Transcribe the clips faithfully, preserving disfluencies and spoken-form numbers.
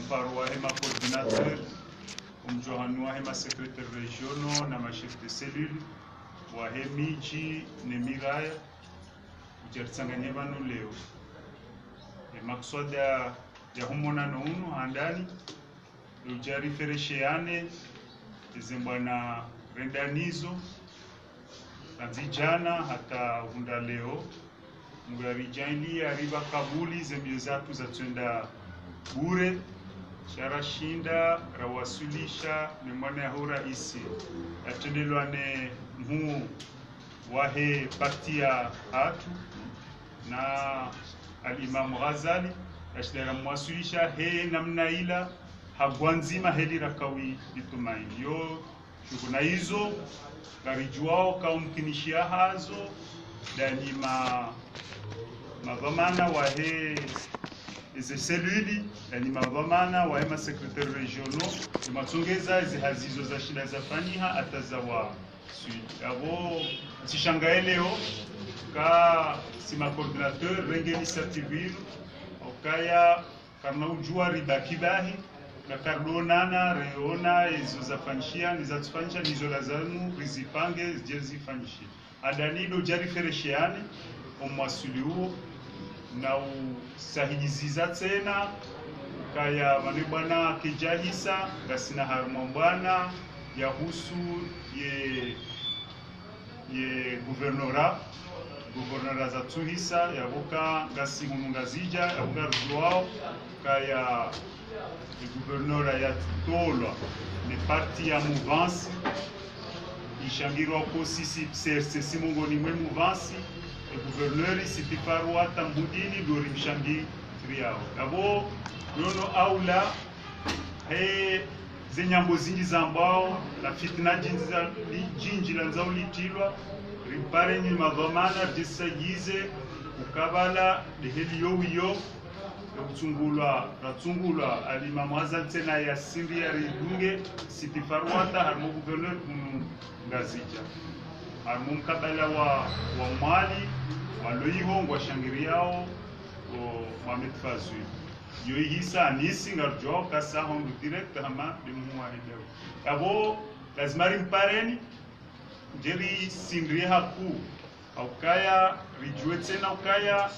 Mfaro wahe ma coordinateur, omdjo hanu wahe ma secrétaire régionaux na ma chef de cellule, wahe midji ne miraya, udja ritsanganye pvanu leo. E makswada ya humonano unu handani, udja riferesheyane, eze mbwana renda nizo, randzi djana hata uhundra leo, Mungu yaridjaanliya ripva kabuli ze mbio zatru zatsuenda bure, sha rashinda rawaswilisha ne mwana yaho raisi, yatrendelwa ne mhuu wahe parti yahatru, na Al-Imam Ghazali, yashinda ramwaswilisha he namna ila, ha gwandzima heli rakawi litumaini. Yo, shuku na izo, ngaridjuwao ka umkinishiha hazo, ndani ma, madhwamana wahe eze cellule, ndani madhwamana wahe ma secrétaires régionaux, imatsongeza eze hazi izo zashinda zafanyiha hata zawa suite. Yapvo, tsishangaye leo, ka si ma coordinateur, renge initiative inu, ukaya, karina udjuwa ribaki bahi, na karidonana, reona, izo zafanyishiha, nizatsufanyisha, nizo lazimu, rizipange, zidje zifanyishihe. Handani ndo udja riferesheyane, omwaswili uwo, na usahidiziza tsena, kaya pvanu bwana kedjahisa, ngasina harumwa mbwana, yahusu ye, ye gouvernorat, gouvernorat zatsuhisa, yapvo ka ngasi hunu Ngazidja, yapvo ngaridjuwao, kaya e gouvernorat yatolwa ne parti ya mouvance, ishangirwa ko sisi C R C, si mongoni mwe mouvance, e gouverneur Sitti Farouata Mhudini ndo rimshangiriyao. Yapvo, yono aula, he ze nyambo zindji zambwao, na fitina djindji za, li, djindji landzao litilwa, ripareni madhwamana, risahidize, ukabala, ndeheli yo wiyo, ya kutsungulwa, ratsungulwa, Al-Imam Ghazali tsena yasindi yaridunge, Sitti Farouata, harumwa gouverneur hunu Ngazidja. Harumwa mkabala wa, wa Mwali, walo iho, ngwashangiriyao, o Mohamed Fazul. Yo ihisa nisi ngaridjuwao kasa hondro direct hama nde mhuu wahe daula. Yapvo lazima rimpareni, ndje risindriye hakuu. Haukaya ridjuwe tsena ukaya,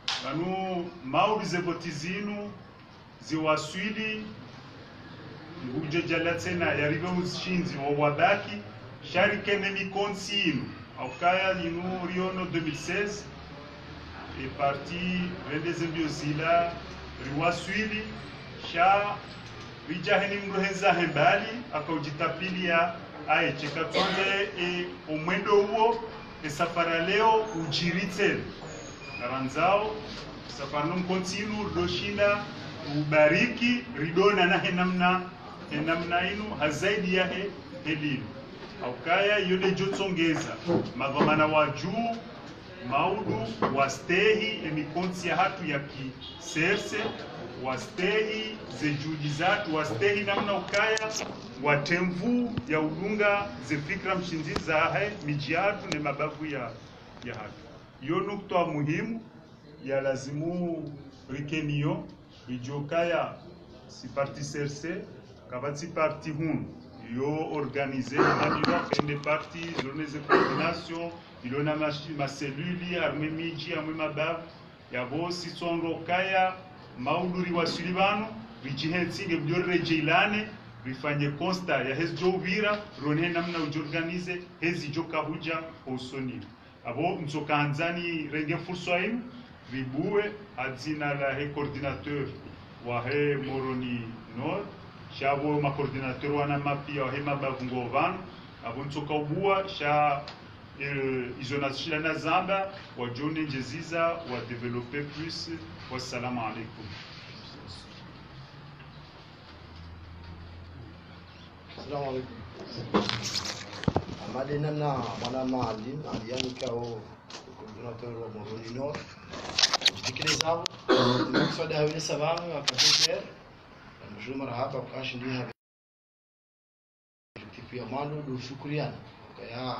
pvanu maudu ze voti zinu, ziwaswili, ngudjo djala tsena yaripve ushindzi wa wabaki, sha rikene mikontsi inu. Haukaya inu riono deux mille seize, e parti rende ze mbio zila, riwaswili, sha ridja heni mndru hendza hembali, haka udjitapiliya, aye, sheka tsonde, e, omwendo uwo, e safari leo, udjiri tsena. Ngarandzao, safari no mkontsi inu, ridoshinda, ubariki, ridonana he namna, he namna inu, ha zaidi yahe, he linu. Haukaya, yo ndedjo tsongeza, madhwamana wa juu, maudu, wastehi, e mikontsi yahatru ya ki C R C, wastehi, ze juhudi zatru, wastehi namna ukaya, watemvu ya udunga, ze fikira mshindzi zahe, midji yahatru ne mabavu ya, yahatru. Yo nukta muhimu, ya lazimu rikeniyo, ridjuwe ukaya si parti C R C, kapvatsi parti hunu, yo organisé, na ilo ende parti, zone ze coordination, ilo na mashi, ma cellule, harumwa midji, harumwa mabavu, yapvo si tsongo ukaya, maudu riwaswili pvanu, ridjihentsi nge mdjo riredjeyi lane, rifanye constat ya hezi djo upvira, rone namna udjo organisé, hezi djo kahudja, ho usoni. Yapvo, ntsoka handza nirenge fursa inu, ribuwe, ha dzina lahe coordinateur wahe Moroni Nord, sha pvo ma coordinateur wanama piya wahe mabavu ngwao pvanu, yapvo ntsoka ubuwa, sha, eh, izo nashinda nazamba, wadjo nendjeziza, wa développer plus. Wassalamu alaikum. Assalamu alaikum. Amade namna mwana maalim, aliyani kao coordinateur wa Moroni Nord. Jidikile zao, mswada hawile sababu, wa Kateter, mjuma rahaba, kwa shindi ha tipu ya mwando, ndo shukuriana. Kaya,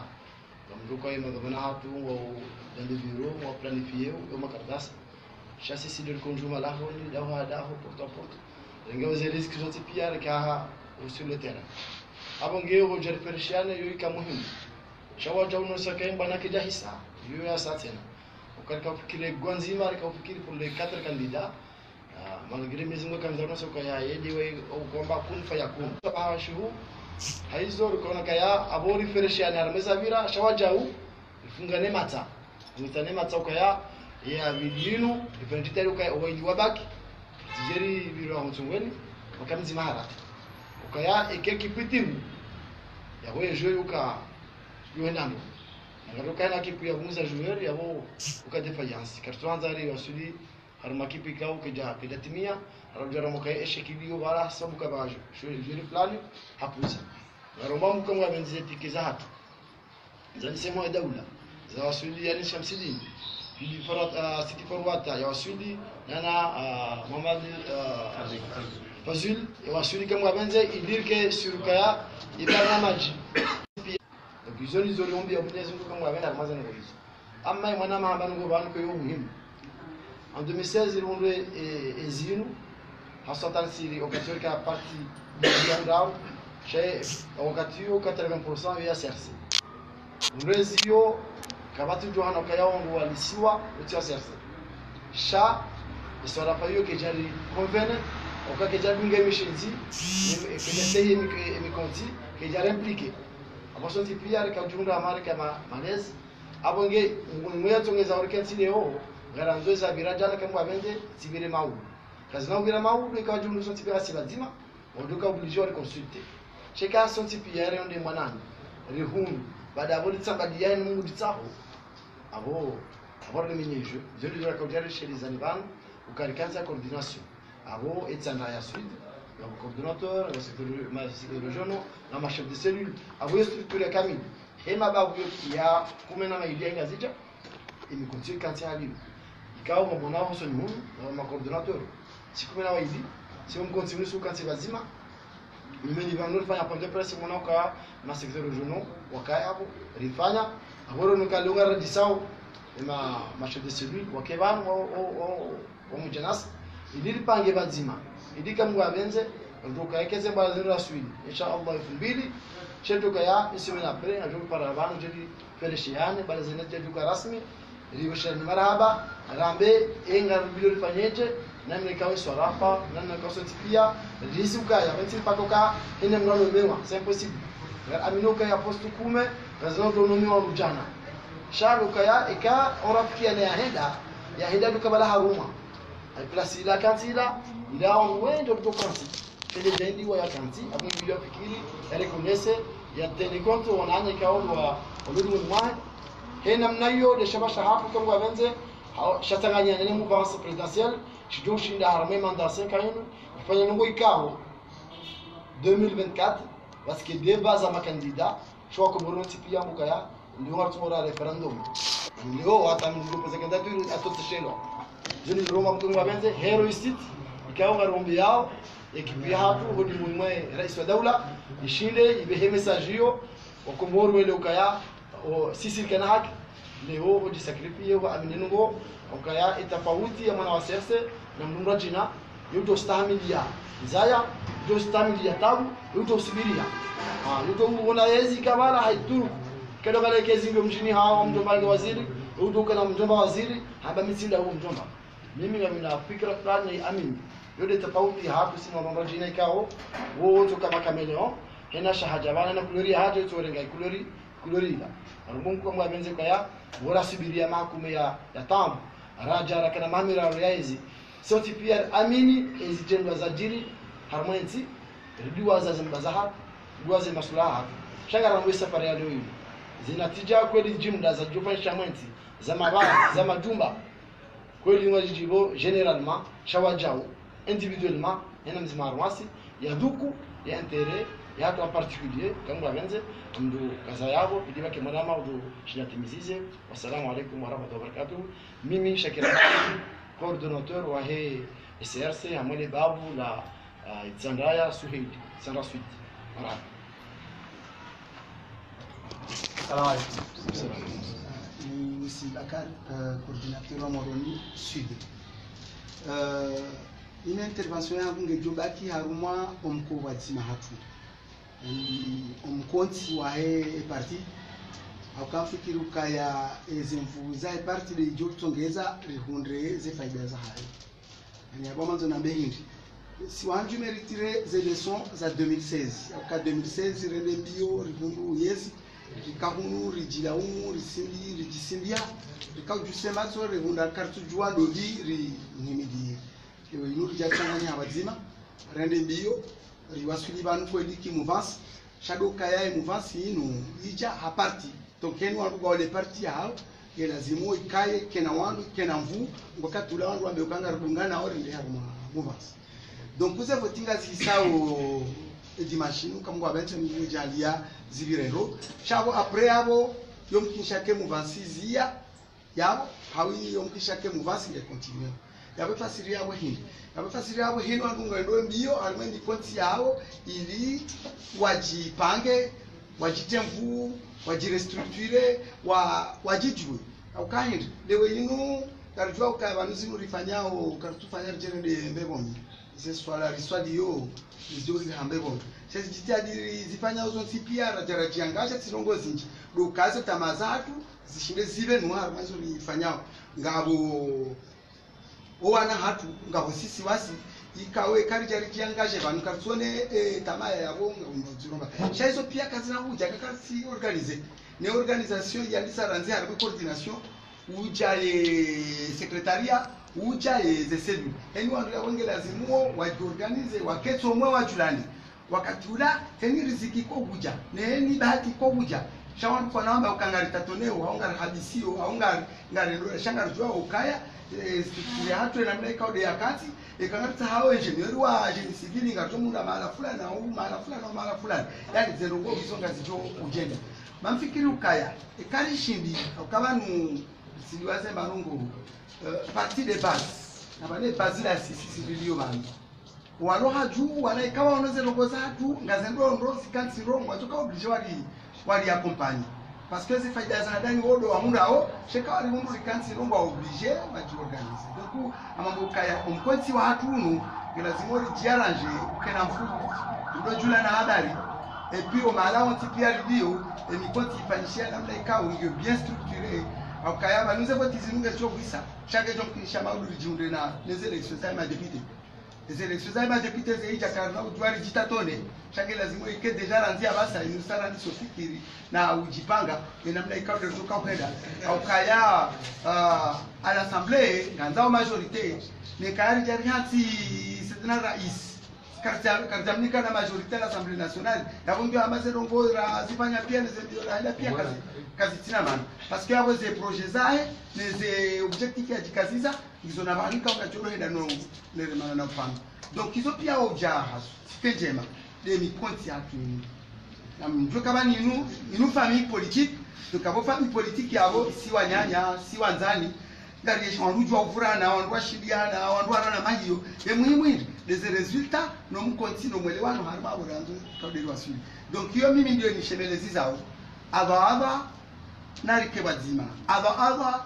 ngamdjo kwa ye madhwamana hatru, wa udande biro, wa planifié, yo makaratasi. Sha sisi ndo liko ndjuma laho, ni daho ha daho, porte à porte. Renge oze risque zontsi pia reka ha sur le terrain. Apvo nge yo djarifereshiane yo ika muhimu. Sha wadja uno saka mbwana kedja hisa. Yo ya sa tsena. Uka reka ufikiri gwandzima, reka ufikiri pour les quatre candidats. Ah, malgré Mwenyezi Mungu kamdza uno saka ya yedi we ukomba kun fayakun. Sabaha shuhu. Haizo rikaona kaya apvo rifereshiane harumwa eza pvira, sha wadjau, rifungane matsa. Rifungane matsa ukaya, ya pvili inu, rifanye jitihadi ukaya, owaili wabaki, zidjeri pvira wa mtsungweni, waka mdzima haraka. Ukaya, eke ekipu itimu, yapvo ejo yuka, yuhenda ndo. Nangari ukaya na ekipu ya pvunguza joueur, yapvo uka défaillance. Kartsu handza ari waswili, harumwa ekipu ikao kedja, kedja timia, harumwa djara mwaka ye eshekili yo pvala, sabu ka bajo. Sho, joueur fulani, hapvuza. Ngaromba muka mwapvendze tike zahatru. Za nisemo ya daula. Za waswili yani Shamsidine. Pili Farwat-, ah, Siti Farwata, ya waswili, nana, ah, Mohamed, ah, Fazul, ya waswili kamwapvendze, idirike sur kaya, ibarnamaji. Donc, izo nizo riombi ya Mwenyezi Mungu kamwapvendze, harumwa ze ndrongoo izo. Amma ye mwana mahamba nungo pvanu kwe yo muhimu. En deux mille seize, rihundre, eh, ezinu, haswatan siri, wakati rika parti ya ndrao, sha wakati yo quatre-vingts pour cent ya C R C. Rihundre eziyo, kapvatsi udjo hana ukaya wandru walisiwa, utsi wa C R C. Sha, eswarafa yo kedjari convene, uka kedjari dunga emishenzi, em-, kedjari tehi emi-, emikontsi, kedjari impliqué. Apvo sontsi pia, rika udjihundra hama rika ma-, malezi, apvo nge, ngu-, nguya tsongeza orikentsi leo, ngarandzo eza pvira djana kamwapvendze, zipvire maudu. Kazina upvira maudu, ika wadjumlisha sontsi pia si pvadzima, wadjoka obligé wa reconsulter. Sheka sontsi pia yare onde mwanani, rihunu, baada apvo litsamba diya ni Mungu ditsaho, apvo, apvo rine minyejo, zio ndizora kaudjari sheri zani pvanu, uka rikantsi ya coordination. Apvo etsanda ya Sud, na coordinateur, na secteur, ma secteur régionaux, na ma chef de cellule. Apvo yo structure ya kamili. Hema babu yo ya kume na maili ya Ngazidja, imi continue kantsi halimu. Ikao mwamona hosoni hunu, na ma coordinateur. Si kume na waili, si mkontsi mwisu kantsi pvadzima. Mimi ni pvanu rifanya point de presse, mwana uka ma secteur régionaux, wakaya apvo, rifanya. Apvo ro nuka lunga radisao, ema, ma chef de cellule, wake pvanu, o, o, o, wa mudjanasi, ili ripange pvadzima, ili kamwapvendze, ndo kaekeze mbala zinu raswili. Insha Allah, efu mbili, shetsu kaya, e semaine après, nadjo para pvanu, djeri fereshiane, mbala zinu djeri duka rasmi, riweshani marahaba, rambe, enga rubilo rifanyedje, namna ikawe swarafa, namna ikawe sontsi pia, risi ukaya, wentsi pako ka, hene mrano mewa, c'est impossible. Ngar amino ukaya poste kume, ngazino ndo nomewa rudjana. Sha ukaya, eka, orafikiane ya henda, ya henda duka bala harumwa. Ayi place ila kantsi ila, ila on wendo luto kantsi. Tele dendi wa ya kantsi, apvo mbili ya fikiri, ya reconnaisse, ya tenir compte, wananye kaondo wa, wa ludu mwahe. He namna iyo, de shaba shahapu kamwapvendze, ha, shatsanganya ne mouvance présidentielle, shidjo shinda harumwa mandat cinq ans inu, ifanye nungo ikao, deux mille vingt-quatre, parce que débat za ma candidats, sho wa Komoro wontsi pia mbuka ya, ndio watu mora référendum. Ndio wata mngu pesa candidature atoteshelo. Zini Roma mtu mwapvendze, hero isit, ikao ngarombi yao, ekipu yahatru, hodi mwimwe rais wa daula, ishinde, ibehe message iyo, wa Komoro wele ukaya, o, sisi kana haki, leo, hodi sacrifice, wa amini nungo, ukaya, etafauti ya mwana wa C R C, na mdru mradjina, yo udjo stahamiliya ndzaya, yo udjo stahamiliya tabu, yo udjo subiria. Ah, yo udjo uona yezi kabala haituru. Kedo kale kezi ndio mdjini hawo, mdjomba nge waziri, yo udjo kana mdjomba waziri, hamba mi tsi nda uwo mdjomba. Mimi ngamina fikira fulani na amini. Yo de tafauti hatru si mwana mradjina ikao, wo wontsi kama caméléon, hena sha hadja pvanu na couleur yahatru, yo tsorenga couleur, couleur ila. Harumwa mko mwapvendze kaya, wora subiria makume ya, ya tabu. Radja rakana mamiraro ya ezi. Sontsi pia amini ezi djendwa zadjiri harumwa entsi, ridiwaza ze mbazaha, ridiwaza ze masulaha. Sha ngarambwe safari ya leo inu. Zinatija kweli djimda zadjofanyisha mwentsi, za mabara, za majumba. Kweli ngwadjibu généralement, sha wadjau, individuellement, hena mdzima harumwasi, ya duku, ya intérêt, yahatru en particulier, kamwapvendze, mdru kaza yapvo, ili pvake mwanama, udjo shinda timizize. Wassalamu alaikum warahmatullahi wabarakatuh. Mimi Shakira, coordonnateur wahe C R C, hamwele babu la, ah, Itsandraya Suheili, Itsandra Sud. Marahaba. Salam alaikum. Ni Wisi Bakar, euh, coordinateur wa Moroni Sud. Euh, Ine intervention yangu ngedjo baki harumwa omkontsi wa hatru. Em, omkontsi wahe parti. Hauka mfikiri ukaya eze nvuu zahe parti de idjo tsongeza rihundre ze faida zahayo. Ani hapvo mandzo nambe hindri. Si wandru meritire ze leçons za deux mille seize. Hauka deux mille seize rende mbio, rihundru yezi, rika hunu, ridjilaumu, risimbi, ridjisimbiha, rika udjuse matso, rihundra karitsudjuwa ndopvi, rinimidi. Ewe inu ridja tsanganya pvadzima, rende mbio, riwaswili pvanu kweli ki mouvance, sha ndo ukaya ye mouvance inu, idja ha parti. Donc, eni wandru ngwao le parti yahawo, ye lazimu ikaye, kena wandru, kena nvuu, ngo wakati ula wandru wambe ukaya ngaridungana, ori nde harumwa mouvance. Donc, kuze vote ngazisawo, e dimanche inu, kamwe ngwapvendze Mngu djaliya zipvire ndro. Sha pvo, après yapvo, yomkinisha ke mouvance ziya, yapvo, hawi yomkinisha ke mouvance nge continuer. Yapvo fasiri yapvo hindri. Yapvo fasiri yapvo hindri wandru ngwendo mbio, harumwa emikontsi yawo, ili wadjipange, wadjitse nvuu, wadjirestructure, wa, wadjidjuwe. Hauka hindri, leo inu, karidjuwa ukaya pvanu zinu rifanyao, karitsufanya ridjere nde mbepvoni. Ze swala riswaliyo, izo rihambe pvoni. Sha ezi djitihadi rizifanyao zontsi pia, radja radjiangaje tsi ndrongoo zindji. Ndo ukaya ze tamaa zahatru, zishinde zipve nuha, harumwa izo rifanyao. Ngapvo, owana hatru, ngapvo sisi wasi, ikao eka karidja ridjiangaje pvanu, karitsone, e, tamaa yapvo, ngapvo mba udziromba. Sha izo pia kazina hudja, ka karitsi organiser. Ne organisation yalisa randzi harumwa coordination, udja ye secrétariat, udja ye ze cellule. Heni wandru yapvo nge lazimu wo, wadjiorganiser, waketsi omwe wadjulane. Wakati ula, heni riziki ko hudja, ne heni bahati ko hudja. Sha wandru kwana wamba uka ngari tâtonner, hau ngari habisio, hau ngari, ngari, sha ngaridjuwa ukaya, e, structure yahatru ye namna ikao nde yakati, eka ngaritsaho ingénieur wa génie civil, ngaridjo mhundra mahala fulani, hau mahala fulani, hau mahala fulani. Yaani, ze ndrongoo izo ngazidjo udjenda. Mamfikiri ukaya, eka rishindi, hauka pvanu, siliwaze marongo, eh, parti de base. Na pvanu base la sisi siviliyo pvanu. Walo hadju, wala ikao waono ze ndrongoo zahatru, ngaze ndrongoo, zikantsi ndrongoo, wadjoka obligé wali, wali accompagner. Parce que ze faida za handani wo ndo wahundrao, sha eka wali hundru rikantsi ndrongoo, wa obligé, wadjiorganiser. Donc, hama mbo ukaya, omkontsi wahatru unu, nge lazimu ridjiarranger, ukena nvuu, ndo djulana habari, et puis omahala wontsi pia rilio, emikontsi ifanyishiha namna ikao, ngiyo bien structuré, hauka yapvo, pvanu ze vote zinu ngezidjo hwisa, sha ngedjo mkinisha maudu ridjihundre na, ne ze élections za madéputés. Eze élections za madéputés ze idja karina udjuwa ridjitâtonner, sha nge lazimu ike déjà randzi apvasa, inu sa randzi sofikiri, na udjipanga, ye namna ikao ndo ridjoka hwenda. Hauka ya, ah, à l'Assemblée, ngandzao majorité, ne kaya ridja rihantsi, c'est un rais. Karidja, karidja mnika na majorité à l'Assemblée nationale. Yapvo ngiyo hama ze ndrongoo razifanya pia, ne ze mbio rahenda pia kazi, kazitsina mana. Parce que yapvo ze projets zahe, ne ze objectifs yadjikaziza, ngizo na pvahanu ikao ngadjo henda no, ne remana na upanga. Donc, izo pia udja hazo, tsi ke ndjema, nde mikontsi yahatru inu. Na mdjuwe ukaya pvanu inu, inu famille politique, donc apvo famille politique yapvo, si wananya, si wandzani, ngari yesha wandru djuwa uvurana, wandru washidiana, wandru warana mahiyo, ye muhimu hindri, nde ze résultats, no mkontsi, no mwelewano, harumwa apvo randzo, kauderi waswili. Donc, iyo mimi ndiyo nishemelezizao, apva apva, narike pvadzima, apva apva,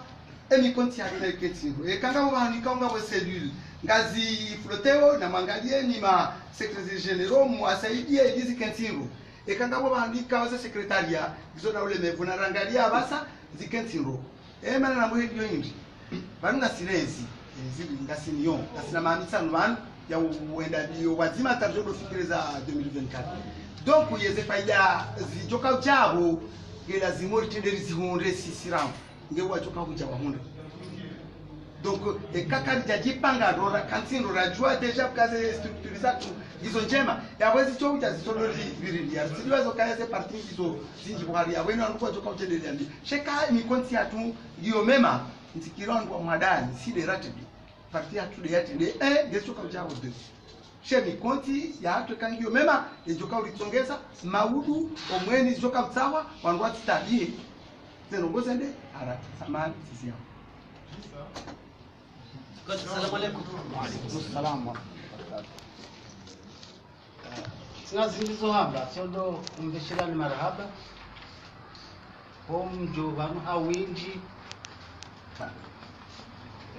emikontsi yahatru nayikentsi ndro. Eka ngapvo pvahanu ikao ngapvo cellule, ngazi flotteo, na mwangalieni ma secrétaires généraux, muwasaidie, ili zikentsi ndro. Eka ngapvo pvahanu ikao ze secrétariat, ngizo na ulemevu, narangalie apvasa, zikentsi ndro. E, mana nambe ndiyo hindri. Pvanu ngasina ezi, ezi ngasina yo, ngasina maha mitsanu pvanu, ya u-, wenda ndiyo pvadzima hata ridjo ndo fikiri za deux mille vingt-quatre. Donc, yeze faida zidjoka udja apvo, nge lazimu ritrende rizihundre sisi rangu. Nge wadjoka hudja wahundre. Donc, eka karidja djipanga ndro rakantsi ndro radjuwa déjà ukaya ze structures zahatru ngizo ndjema. Yapvo zidjo udja zitololi virili. Ya ritsidjuwa zo ukaya ze parti ngizo zindji pvwahari. Yapvo inu wandru kwadjoka udjendelea ndi. Sha eka mikontsi yahatru ngiyo mema, ntsikira wandru wa mwadani, si nde ratrende. Parti yahatru nde yatrende, eh, ngezidjoka udja apvo nde. Sha emikontsi yahatru eka ngiyo mema, yedjoka uritsongeza, maudu, omweni zidjoka utsahwa, wandru watsitabihe. Ze ndrongoo zende, haraka, samahani, sisi yangu. Assalamu alaikum. Wa alaikum salam wa rahmatullahi wa barakatuh. Tsina zindji zo hamba, tsodo umbishirani marahaba. Ho mdjo pvanu ha windji.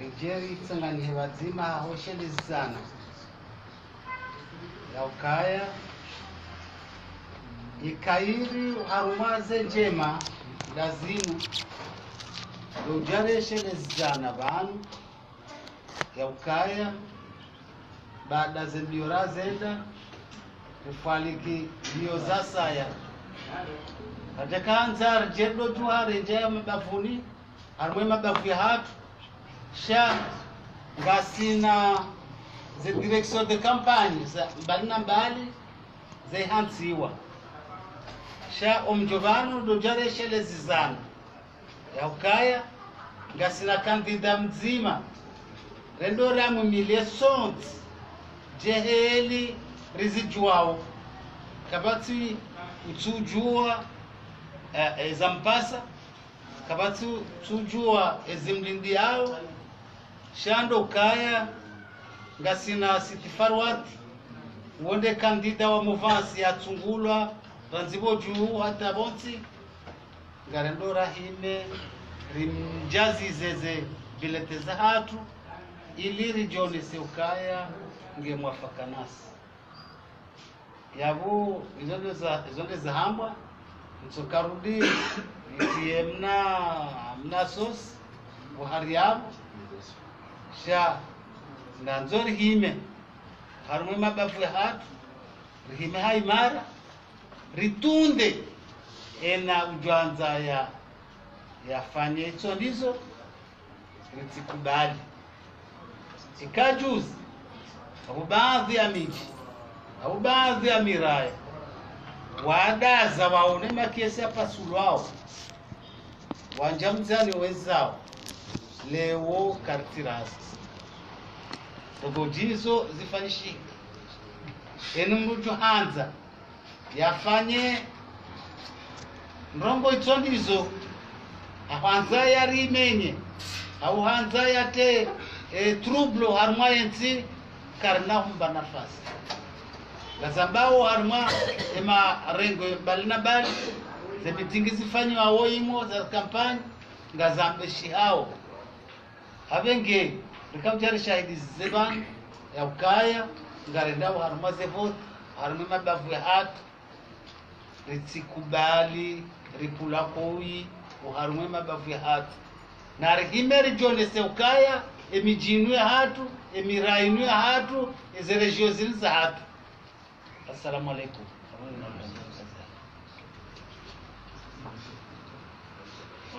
Ridjeri tsanganyihe pvadzima, ho sheli zana. Ya ukaya, ikayiri harumwa ze ndjema ndazinu, ndo udjareshelezana pvanu, ya ukaya, baada ze mbio razenda, rifwaliki mbio za saya. Hata kandza ridjendo tu harendje ya mabavuni, harumwa mabavu yahatru, sha ngasina ze direction de campagne za mbali na mbali zahantsiwa. Sha omdjo pvanu ndo udjareshelezana ya ukaya, ngasina kandida mdzima, rendo ramwimilie sontsi, djeheli rizidjuwao, kapvatsi utsudjuwa, eh, eh, zampasa, kapvatsi utsudjuwa ezimlindiyao, sha ndo ukaya, ngasina Sitti Farwat, wo nde kandida wa mouvance yatsungulwa, randzi pvo dju hata pvontsi, ngarendo rahime, rimdjazize ze bilete zahatru, ili ridjonese ukaya nge mwafaka nasi. Yapvo, izo nde za, izo nde zahambwa, ntsoka rudi, nitiye mna, mna sosi, buhari yapvo, sha, ngandzo rihime, harumwa mabavu yahatru, rihime ha imara, ritunde, ena udjwandza ya, yafanye itso ndizo, ritsikubali. Ika juzi, hau baadhi ya midji, hau baadhi ya miraya, wadaza waone makesi yapasulwao, wandja mdzani wezao, leo karitsiraza. Ndrongoo ndizo zifanyishihe. Eni mdru udjo handza yafanye ndrongoo itso ndizo, hau handza yarimenye, hau handza yatre, eh, trouble harumwa yentsi, karina humba nafasi. Ngazambao harumwa emarengo mbali na mbali, ze mitingi zifanyiwao imo, za kampani, ngazambeshihao. Apvenge, rika udja rishahidi ze pvanu, ya ukaya, ngarendao harumwa ze voti, harumwa mabavu yahatru, ritsikubali, ripvula koyi, oharumwa mabavu yahatru. Na rihime ridjonese ukaya, emidji inu yahatru, emiraya inu yahatru, eze région zinu zahatru. Assalamu alaikum.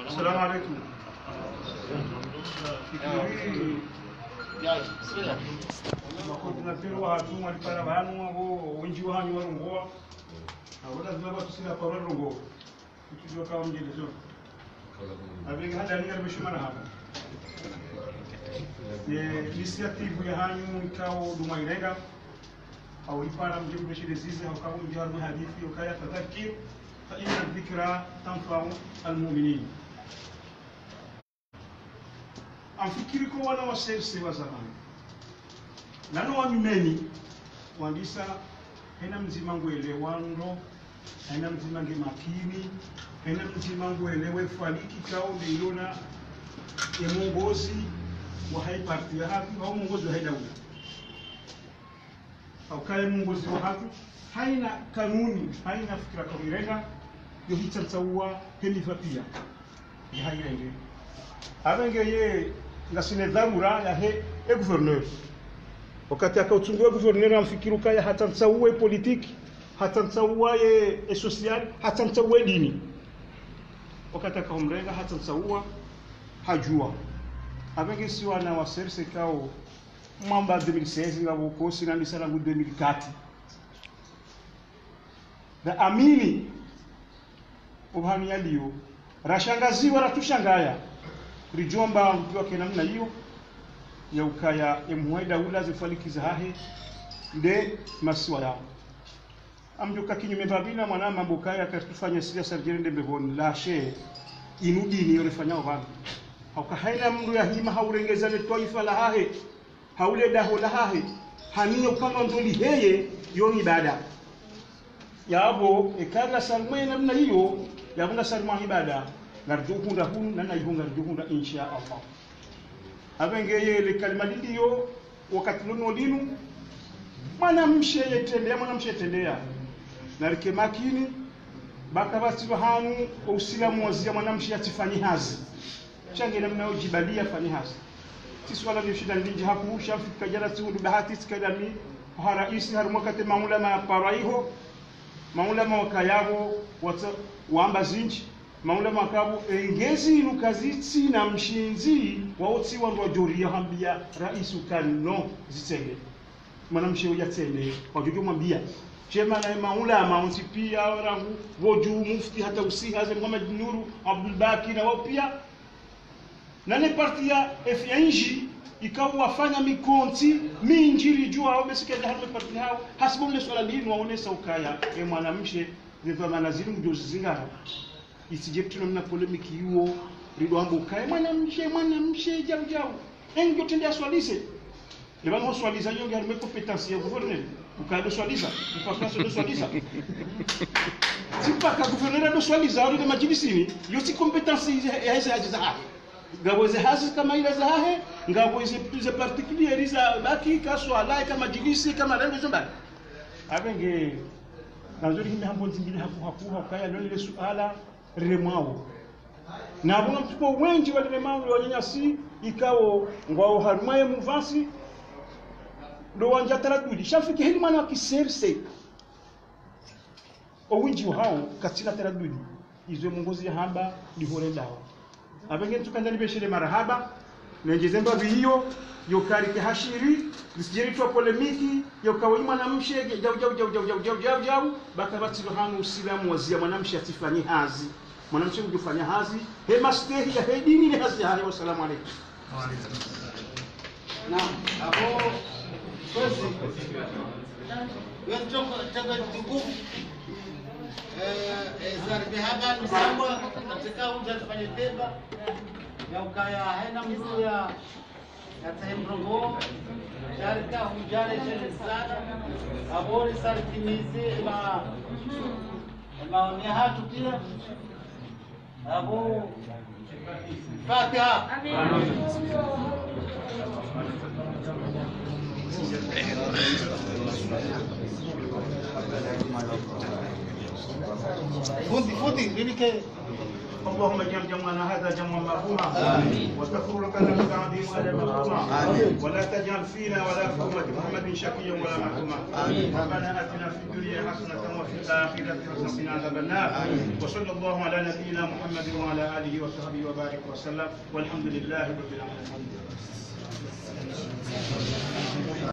Assalamu alaikum. Fikiri, ya, bismillah. Makoordinatera wahatru, mwalipara pvanu, apvo wendji wahanyu warongowa. Apvo lazima pvatsusina paro warongowa. Kutujua kawa mjelezo. Apvenge hata ninga rimeshimana hapvo. Ye initiative yahanyu ikao dumwa irenga. Hau ipara mdje mdweshelezeze, hau kawu mdje harumwa hadisi, ukaya fadhakir, fa inna dhikra tanfau almuminin. Ngamfikiri ko wana wa C R C wa zamani. Nano wa nyumeni, wandisa, hena mdzima ngwelewa ndro, hena mdzima nge makini, hena mdzima ngwelewa efwaliki kao nde ilona, emongozi, wa hayi parti yahatru, hau mongozi wa hayi daula. Hau kaye mongozi wahatru, hayina kanuni, hayina fikira kawirenga, yo hitsantsauwa he miva piya. Ye hayirenge. Apvenge ye ngasina dharura yahe e gouverneur. Wakati yaka utsunguwa e gouverneur ngamfikiri ukaya hatsantsauwa e politique, hatsantsauwa ye, e social, hatsantsauwa e dini. Wakati yaka umrenga, hatsantsauwa, hadjuwa. Apvenge si wana wa C R C kao, mwamba deux mille seize ngapvo kosi na misa rangu deux mille quatre. Na amini, opvanu yaliyo, rashangaziwa ratsushangaya, ridjomba mdru wake namna iyo, ya ukaya emhuu wa daula zefwaliki zahahe, nde masiwa yao. Ngamdjoka kinyume mbapvi na mwana mambo kaya katsufanya siyasa ridjerende mbepvoni, la she, inu dini yo refanyao pvanu. Hauka hayina mdru yahima haurengeza le twaifa lahahe, hau le daho lahahe, haniyo kama ndoli heye, yo ni ibada. Yapvo, eka ngasarumwa ye namna iyo, yapvo ngasarumwa ibada, ngaridjo hundra hunu, na na iho ngaridjo hundra, insha Allah. Apvenge ye le kalima liliyo, wakati linu linu, Mwanamshe yetrendeya, mwanamshe yetrendeya. Narike makini, ba kapvatsi pvahanu, o usilamu wazia mwanamshe yatsifanyi hazi. Sha nge namna udjibalia fanyi hazi. Tsi suala ni ushinda ndinji haku, sha mfika jana tsi undu bahati tsi kadami, ha raisi, harumwa kati maulama ya para iho, maulama wakaya pvo, watsa, wamba zinji, maulama wakaya pvo, engezi inu kazitsina mshindzi, wao tsi wandru wa djoria hambia raisi ukaya no, zitsende. Mwanamshe uya tsende, wadjodjo mwambia. Shema na maulama, wontsi pia, rangu, pvo dju, mufti, hata usiha, ze Muhammad Nuru, Abdul Baki, na wao pia. Na ne parti ya F I N G, ikao wafanya mikontsi, mindji ridjuao, besi kenda harumwa parti hao, hasibu mle suala linu, waonesa ukaya, e mwanamshe, ze dhwamana zinu mdjo zizingara. Isije pvitru namna polémique iyo, rido amba ukaya, mwanamshe, mwanamshe, djau, djau. Engo tende aswalise. Leba no swaliza yo nge harumwa compétence ya gouverneur. Ukaya do swaliza, mpaka so do swaliza. Tsi mpaka gouverneur do swaliza, wali de majilisini, yo tsi compétence ya, ya, ya, ya, ya. Ngapvo ze hazi kama ila zahahe, ngapvo ze, ze particulier za baki, ka swala, ka majilisi, ka marengo zo mbali. Apvenge, nazori hime hambo ndzimbili haku, haku, hakaya, loni le suala, riremwao. Na pvo na mtsuko wendji wa riremwao, wananyasi, ikao, ngwao harumwa ye muvasi, ndo wandja taradudi. Sha mfike heli mwana wa kiserse. O windji wahao, katsina taradudi. Izo mwongozi yahamba, ndihorendao. Apvenge ntsuka ndani beshere marahaba, nendjeze mbapvi iyo, yo karike hashiri, nisije ritwa polémique, yo kawe mwanamshe, djau, djau, djau, ba kapvatsi pvahanu usilamu wazia mwanamshe yatsifanyi hazi. Mwanamshe udjofanya hazi, he mastehi ya he dini ne hazi yahahe. Wassalamu alaikum. Naam, apvo, kwezi. Kwezi choko, choko tukufu. Eh, eh, zari bihaba ni sambwa, katika uja tufanye teba. Ya ukaya haina mtu ya, ya tsahe mrongo. Sharika hujare shere sana. Apvo risari timizi, ema, ema, ni hatu pia. Apvo Fatiha. Fundi, fundi, ririke. اللهم اجعل جمعنا هذا جمعا مرحوما. آمين. وتفرقنا من بعده هذا مرحوما. آمين. ولا تجعل فينا ولا في أمة محمد شقيا ولا محروما. آمين. ربنا آتنا في الدنيا حسنة وفي الآخرة حسنة وقنا عذاب النار. آمين. وصلى الله على نبينا محمد وعلى آله وصحبه وبارك وسلم. والحمد لله رب العالمين.